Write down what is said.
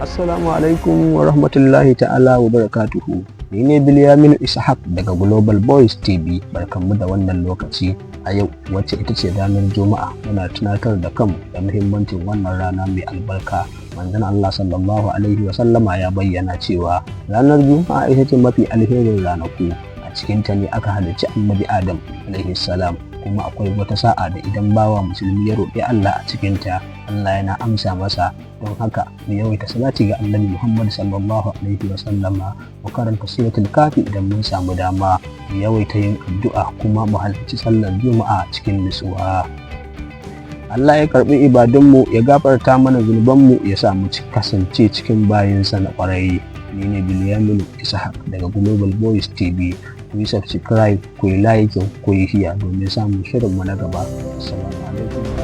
Assalamu alaikum wa rahmatullahi ta'ala wa barakatuhu. Ni ne Bilyaminu Ishaq daga Global Boys TV. Barkanmu da wannan lokaci. A yau, wacce ita ce ranar Juma'a, muna tunatar da kanmu da muhimmancin wannan rana mai albarka. Manzon Allah sallallahu alaihi wa sallama ya bayyana cewa ranar Juma'a ita ce mafi alherin ranaku. A cikinta ne aka halicci Annabi Adam alaihi salam, kuma akwai wata sa'a da idan bawa musulmi ya roƙi Allah a cikinta, Allah yana amsa masa. Don haka mu yawaita salati ga Annabi Muhammad sallallahu alaihi wa sallama, mu karanta Suratul Kafi idan mun samu dama, mu yawaita yin addu'a, kuma mu halarci sallar Juma'a cikin nutsuwa. Allah ya karbi ibadunmu, ya gafarta mana zunubanmu, ya sa mu kasance cikin bayinsa na ƙwarai. Ni ne Bilyaminu Ishaq daga Global Boys TV. Ku yi subscribe, ku yi like, ku yi share domin samun shirinmu na gaba. Assalamu alaikum.